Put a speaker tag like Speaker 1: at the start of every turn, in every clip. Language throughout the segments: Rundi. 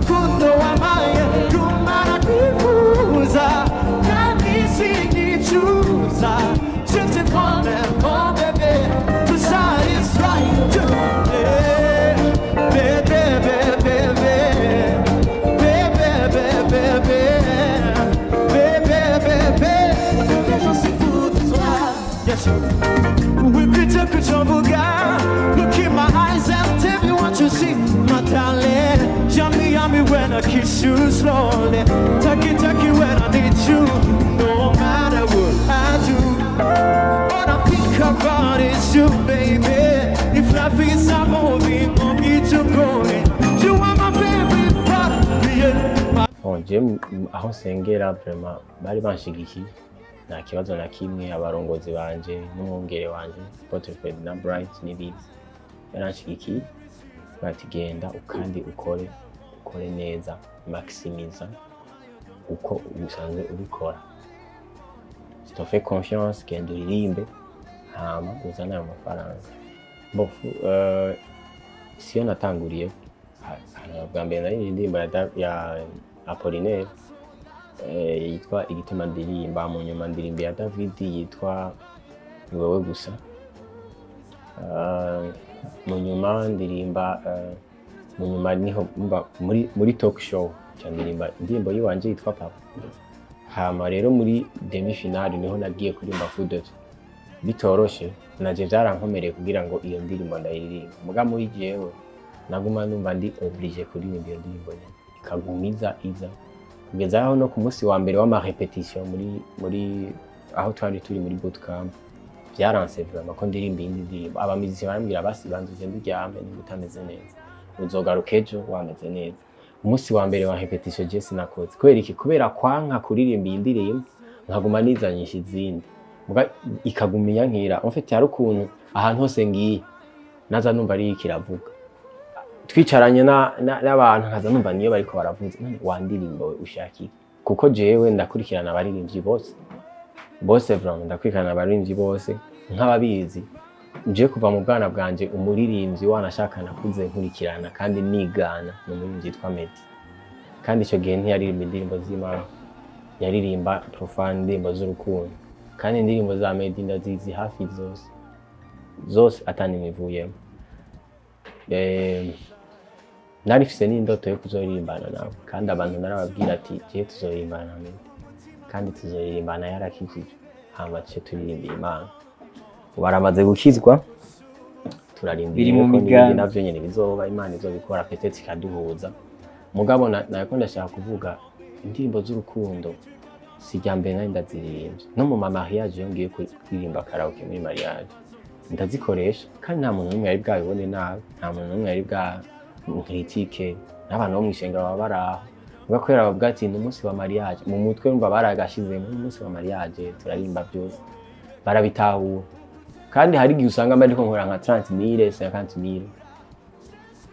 Speaker 1: Urukundo wampaye rumara kwifuza kandi sinyicuza. Je te promets, mon bébé, to satisfy you. Bébé, bébé, bébé, bébé, bébé, bébé, bébé, bébé, j'en suis fou de toi. Yes. Wikwiye kucomvuga. Look in my eyes and tell me what you see, my darling. Yummy, yummy when I kiss you slowly. Touchy, touchy when I need you. No matter what I do, all I think about is you, baby. If life is a movie, movie to going. You are my favorite part, yeah. My
Speaker 2: Bon, je aho nsengera vraiment bari banshigikiye, nta kibazo na kimwe. Abarongozi banje n'umwungere wanje Apôtre Ferdinand Bright Nibizi yaranshigikiye, bati: "Genda kandi ukore, ukore neza, maximiza uko usanzwe ubikora, je te fais confiance, genda uririmbe hama uzane ayo mafaranga." Bon, siyo natanguriye. Bwa mbere nari indirimbo ya Apollinaire yitwa "Igituma ndirimba". Mu nyuma ndirimbo ya David yitwa "Ni wowe gusa". Mu nyuma ndirimba mu nyuma niho mba muri talk show ca ndirimba indirimbo yiwanje yitwa "Papa". Hama rero muri demi finale niho nagiye kuririmba "Fou de toi". Bitoroshe, naje vyarankomereye kugira ngo iyo ndirimbo ndayiririmbe, muga muri jewe naguma numva ndi obligé kuririmba iyo ndirimbo nyene, ikagumiza iza kugeza aho no ku munsi wa mbere w'ama répétition muri aho twari turi muri bootcamp, vyaranse vraiment ko ndirimba iyindi ndirimbo. Aba musiciens barambwira: "Basi banza ugende uryame, niba utameze neza uzogaruka ejo wameze neza." Umunsi wa mbere wa répétition je sinakoze. Kubera iki? Kubera kwanka kuririmba iyi ndirimbo, nkaguma nizanyisha izindi, muga ikaguma iyankira. En fait, hari ukuntu ahantu hose ngiye naza numva ari kiravuga, twicaranye n'abantu nkaza numva niyo bariko baravuza. None wa ndirimbo we ushaka iki? Kuko jewe ndakurikirana abaririmbyi bose bose, vraiment ndakurikirana abaririmbyi bose nk'ababizi. Je kuva mu bwana bwanje, umuririmbyi wanashaka nakuze nkurikirana kandi nigana ni umuririmbyi yitwa Meddy. Kandi icyo gihe ntiyaririmba indirimbo z'Imana, yaririmba profane, indirimbo z'urukundo. Kandi indirimbo za Meddy ndazizi hafi zose zose, atanimwe. Narifise n'indoto yo kuzoririmbana nawe, kandi abantu narababwira ati: "Jewe tuzoririmbana na Meddy, kandi tuzoririmbana yarakijijwe, hama tuce turirimbira Imana." Ubu aramaze gukizwa, turarindiriye
Speaker 3: Biri mu
Speaker 2: ko n'ibindi
Speaker 3: migambi.
Speaker 2: navyo nyene bizoba, Imana izobikora, peut-être ikaduhuza. Mugabo nariko ndashaka kuvuga indirimbo z'urukundo si irya mbere nari ndaziririmbye. No mu ma mariage, iyo ngiye kuririmba karaoke muri mariage ndazikoresha, kandi nta muntu n'umwe yari bwabibone nabi, nta muntu n'umwe yari bwa critique. N'abantu bo mw'ishengero baba bari aho. Muga kubera bavuga ati ni umunsi wa mariage, mu mutwe numva baragashizemo ni umunsi wa mariage, turaririmba byose, barabitahura. Kandi hari igihe usanga mba ndiko nkora nka 30 mille, 50 mille,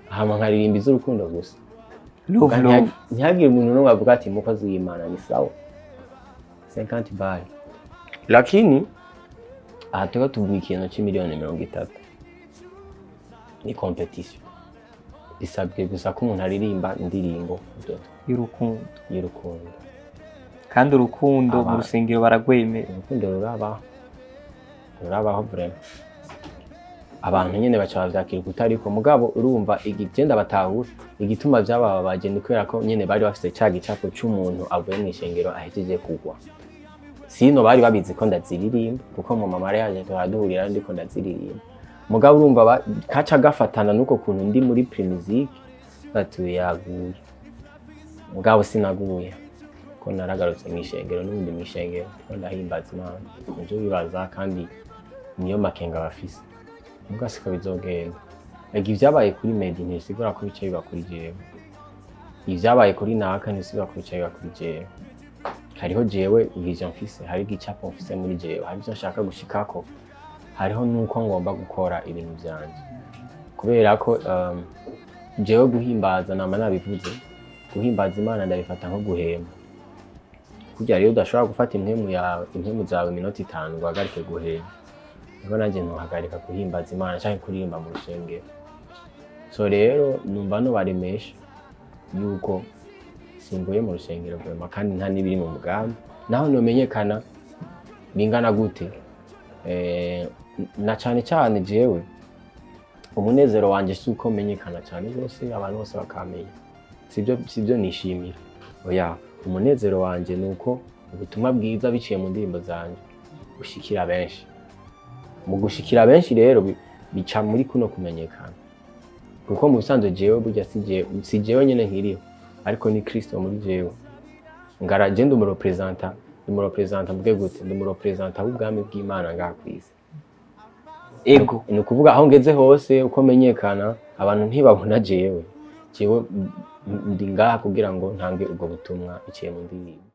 Speaker 2: hama nkaririmba iz'urukundo gusa.
Speaker 3: Love,
Speaker 2: Kandi
Speaker 3: love.
Speaker 2: ntihagire umuntu n'umwe avuga ati: "Umukozi w'Imana ni sawa 50 bali." Lakini aha turiko tuvuga ikintu c'imiliyoni 30, ni compétition. Bisabwe gusa ko umuntu aririmba indirimbo doto
Speaker 3: y'urukundo.
Speaker 2: Y'urukundo.
Speaker 3: Kandi urukundo mu rusengero baragwemera.
Speaker 2: Urukundo rurabaho, rurabaho vraiment. Abantu nyene baca bavyakira kutariko. Mugabo urumva igenda batahura igituma vyabababaje ni kubera ko nyene bari bafise ca gicapo c'umuntu avuye mw'ishengero ahejeje kugwa. Sino bari babizi ko ndaziririmba, kuko mu mamara yaje turaduhurira ndiko ndaziririmba. Mugabo urumva kaca gafatana n'uko kuntu ndi muri Primusic, batuye yaguye. Mugabo sinaguye, ko naragarutse mw'ishengero, n'ubundi mw'ishengero ko ndahimbaza Imana. Nivyo bibaza kandi niyo makenga bafise, muga siko bizogenda. Ega ivyabaye kuri Meddy ntibisigura ko bica biba kuri jewe, ivyabaye kuri naka ntibisigura ko bica biba kuri jewe. Hariho jewe vision mfise, hari igicapo mfise muri jewe, hari ivyo nshaka gushikako, hariho nuko ngomba gukora ibintu vyanje. Kubera ko jewe guhimbaza, nama nabivuze, guhimbaza Imana ndabifata nko guhema. Kurya rero udashobora gufata impwemu yawe, impwemu zawe iminota 5 ngo uhagarike guhema, niko nanjye ntuhagarika guhimbaza Imana canke kuririmba mu rusengero. So rero numva nobaremesha. yuko simvuye mu rusengero vraiment, kandi nta n'ibiri mu mugambi, naho nomenyekana bingana gute. Na cane cane jewe umunezero wanje si uko menyekana cyane rwose, abantu bose bakamenya, sibyo nishimira, oya. Umunezero wanje ni uko ubutumwa bwiza biciye mu ndirimbo zanje bushikira benshi. Mu gushikira benshi rero bica muri kuno kumenyekana, kuko mu bisanzwe jewe burya si jewe nyene nkiriho, ariko ni Kristo muri jewe. Ngara je ndi umureprésentant, ndi umureprésentant, mvuge gute, ndi umureprésentant w'ubwami bw'Imana ngaha kw'isi. Ni ukuvuga aho ngeze hose, uko menyekana, abantu ntibabona jewe. Jewe ndi ngaha kugira ngo ntange ubwo butumwa biciye mu ndirimbo.